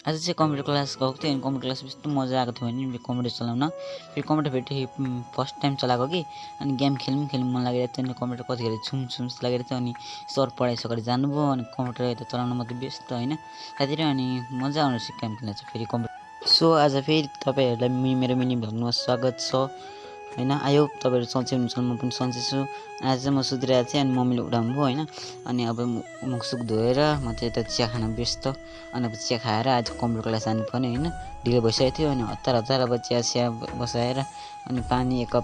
आज चाहिँ computer class गएको थिएँ अनि कम्प्युटर क्लास यस्तो मजा आएको थियो भने कम्प्युटर चलाउन। फेरि कम्प्युटर फेरि फर्स्ट टाइम चलाएको कि अनि गेम खेल्नु मन लागिरहेको थियो अनि कम्प्युटर कतिखेर छुम जस्तो लागिरहेको थियो अनि सर पढाइसकेर जानुभयो अनि कम्प्युटर यता चलाउन मात्रै व्यस्त होइन साथीहरू अनि मजा आउने रहेछ गेम खेल्न चाहिँ फेरि कम्प्युटर। सो आज फेरि तपाईँहरूलाई मेरो मिनी भ्लगमा स्वागत छ होइन। आयो तपाईँहरू सन्चै हुनुहुन्छ म पनि सन्चै छु। आज चाहिँ म सुतिरहेको थिएँ अनि मम्मीले उठाउनु भयो होइन अनि अब मुखसुख धोएर म चाहिँ यता चिया खान व्यस्त अनि अब चिया खाएर आज कम्प्युटर क्लास जानुपर्ने होइन ढिलो भइसकेको थियो अनि हतार अब चिया बसाएर अनि पानी एक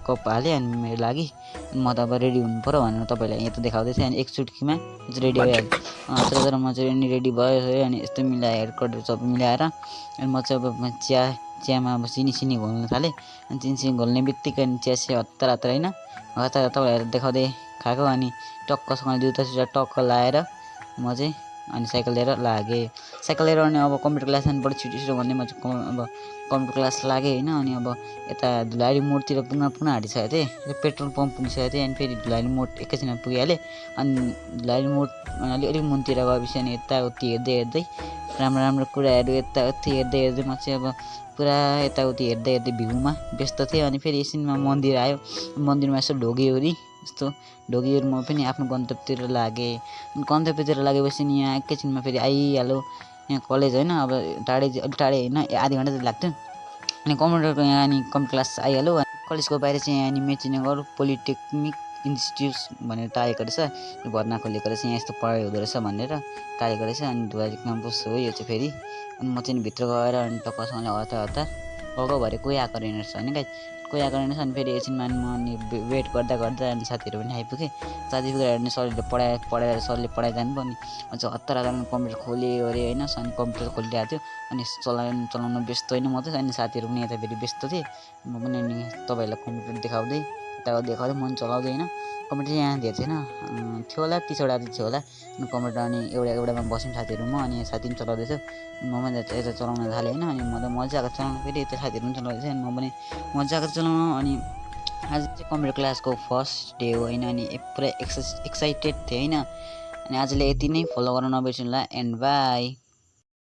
कप हालेँ अनि मेरो लागि म त अब रेडी हुनु पऱ्यो भनेर तपाईँलाई यहाँ त देखाउँदै थिएँ अनि एक चुटकीमा रेडी भइहाल्यो। तर म चाहिँ रेडी भयो अनि यस्तो मिलाएर हेयर कट सब मिलाएर अनि म चाहिँ अब चियामा अब चिनी घोल्न थालेँ अनि चिनी घोल्ने बित्तिकै अनि चिया हतार होइन हतार तपाईँहरू देखाउँदै खाएको अनि टक्कसँग जुत्ता टक्क लाएर म चाहिँ अनि साइकल लिएर लागेँ। साइकल लिएर अनि अब कम्प्युटर क्लास जानुपर्छ छिटो भन्ने म चाहिँ अब कम्प्युटर क्लास लागेँ होइन अनि अब यता धुलारी मोडतिर पुग्न आँटिसकेको थिएँ पेट्रोल पम्प पुगिसकेको थिएँ अनि फेरि धुलारी मोड एकैछिनमा पुगिहालेँ अनि धुलारी मोड अलिक मुनतिर गएपछि अनि यताउति हेर्दै राम्रो कुराहरू यताउति हेर्दै म चाहिँ अब पुरा यताउति हेर्दै भ्यूमा व्यस्त थिएँ। अनि फेरि एकछिनमा मन्दिर आयो मन्दिरमा यसो ढोगेओरी यस्तो ढोगेओरी म पनि आफ्नो गन्तव्यतिर लागेँ। गन्तव्यतिर लागेपछि नि यहाँ एकैछिनमा फेरि आइहाल्यो यहाँ कलेज होइन अब अलिक टाढै होइन आधी घन्टा जति लाग्थ्यो अनि कम्प्युटरको यहाँ अनि कम्प्युटर क्लास आइहाल्यो। कलेजको बाहिर चाहिँ यहाँ अनि मेचीनगर पोलिटेक्निक इन्स्टिट्युट भनेर टालेको रहेछ भर्ना खोलेको रहेछ यहाँ यस्तो पढाइ हुँदो रहेछ भनेर टालेको रहेछ अनि धुलारी क्याम्पस हो यो चाहिँ फेरि अनि म चाहिँ भित्र गएर अनि टक्कसँगले हतार गएको भरे कोही आएको रहेनछ होइन गाइस कोही आएको रहेनछ अनि फेरि एकछिनमा अनि म अनि वेट गर्दा अनि साथीहरू पनि आइपुगेँ। साथी पुगेर अनि सरले पढाएर सरले पढाइ जानुभयो अनि म चाहिँ हतार कम्प्युटर खोल्यो अरे होइन अनि कम्प्युटर खोलिरहेको थियो अनि चलाउनु व्यस्त होइन म चाहिँ अनि साथीहरू पनि यता फेरि व्यस्त थिएँ म पनि अनि तपाईँहरूलाई कम्प्युटर देखाउँदै मन चलाउँदै होइन कम्प्युटर यहाँ धेरै छैन थियो होला 30वटा जति थियो होला अनि कम्प्युटर अनि एउटामा बस्यौँ साथीहरू म अनि साथी पनि चलाउँदै थियो म पनि यता चलाउन थालेँ होइन अनि म त मजाको चलाउनु फेरि यता साथीहरू पनि चलाउँदै थियो अनि म पनि मजाको चलाउनु अनि आज चाहिँ कम्प्युटर क्लासको फर्स्ट डे हो होइन अनि पुरा एक्साइटेड थिएँ होइन अनि आजले यति नै फलो गर्न नबिर्सनु होला एन्ड बाई।